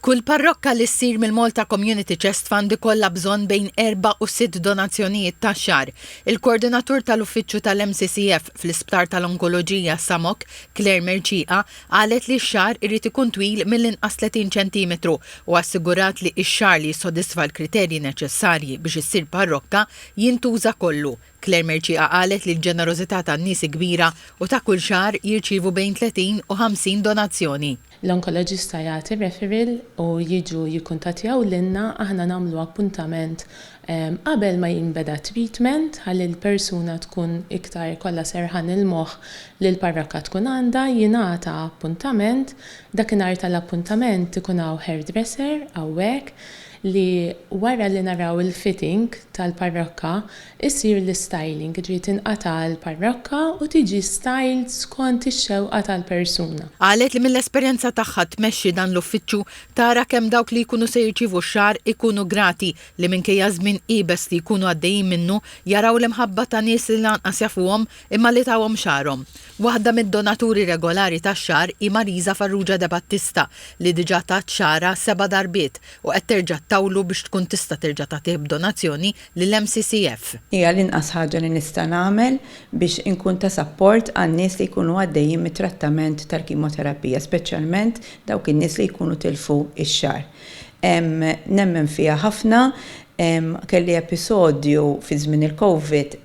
Kull parrokka li ssir mill-Malta Community Chest Fund ikollha bżonn bejn erba' u sitt donazzjonijiet ta' xahar. Il-Koordinatur tal-Uffiċċju tal-MCCF fl-Isptar tal-Onkoloġija Samok, Claire Mercieca, qalet li x-xagħar irid ikun twil mill-inqas 30 ċentimetru u assigurat li x-xagħar li jissodisfa l-kriterji neċessarji biex issir parrokka jintuża kollu. Claire Mercieca qalet li l-ġenerożità tan-nies hi kbira u ta' kull xahar jirċievu bejn 30 u 50 donazzjoni. L-onkoloġista jagħti referral u jiġu jikkuntattjaw lilna, aħna nagħmlu appuntament qabel ma jinbeda t-treatment ħalli l-persuna tkun iktar ikollha serħan il-moħħ li l-parrokka tkun għandha, jingħata appuntament, dakinhar tal-appuntament ikun hawn hairdresser hawnhekk li wara li naraw il-fitting tal-parrokka Isir l-istyling, jiġifieri tinqata' l-parrokka u tiġi styled skont ix-xewqa tal-persuna. Qalet li mill-esperjenza tagħha tmexxi dan l-uffiċċju tara kemm dawk li jkunu se jirċievu x-xagħar ikunu grati li minkejja ż-żmien iebes li jkunu għaddejjin minnu jaraw l-imħabba ta' nies li lanqas jafuhom imma li tawhom xagħarhom. Waħda mid-donaturi regolari tax-xagħar hi Marisa Farrugia Debattista li diġà tat xagħarha seba' darbiet u qed terġa' ttawlu biex tkun tista' terġa' tagħtih b'donazzjoni lill-MCCF. Hija l-inqas ħaġa li nista' nagħmel biex inkun ta' sapport għan-nies li jkunu għaddejjin mit-trattament tal-kimoterapija, speċjalment dawk in-nies li jkunu tilfu x-xagħar. Nemmen fiha ħafna. Kelli episodju fi żmien il-Covid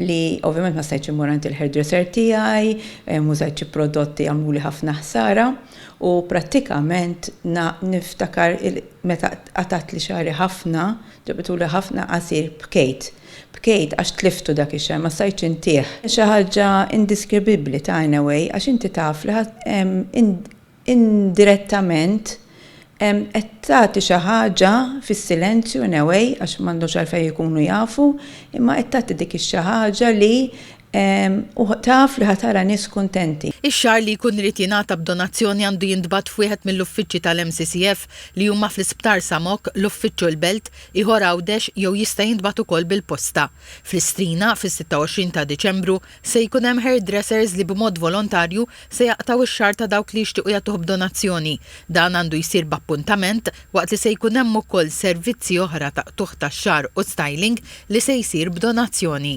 li ovvjament ma stajtx immur għand il-hairdresser tiegħi, użajt xi prodotti għamluli ħafna ħsara u prattikament niftakar meta qatgħatli xagħri ħafna, Ġabituli ħafna qasir, bkejt. Bkejt għax tliftu dak ix-xahar, ma stajtx intih. Xi ħaġa indiskribibbli ta' in a way għax inti taf li indirettament qed tagħti xi ħaġa fis-silenzju in a way għax m'għandhomx għalfejn ikunu jafu, imma qed tagħti dik ix-xi ħaġa li U taf li ħa tara nies kuntenti. Ix-xagħar li jkun irid jingħata b'donazzjoni għandu jintbagħat f'wieħed mill-uffiċċji tal-MCCF li huma fl-Isptar Samok, l-Uffiċċju l-Belt, ieħor Għawdex jew jista' jintbagħat ukoll bil-posta. Fl-Istrina, fis-26 ta' Diċembru, se jkun hemm hairdressers li b'mod volontarju se jaqtgħu x-xagħar ta' dawk li jixtiequ jagħtuh b'donazzjoni. Dan għandu jsir b'appuntament waqt li se jkun hemm ukoll servizzi oħra ta' qtugħ tax-xagħar u styling li se jsir b'donazzjoni.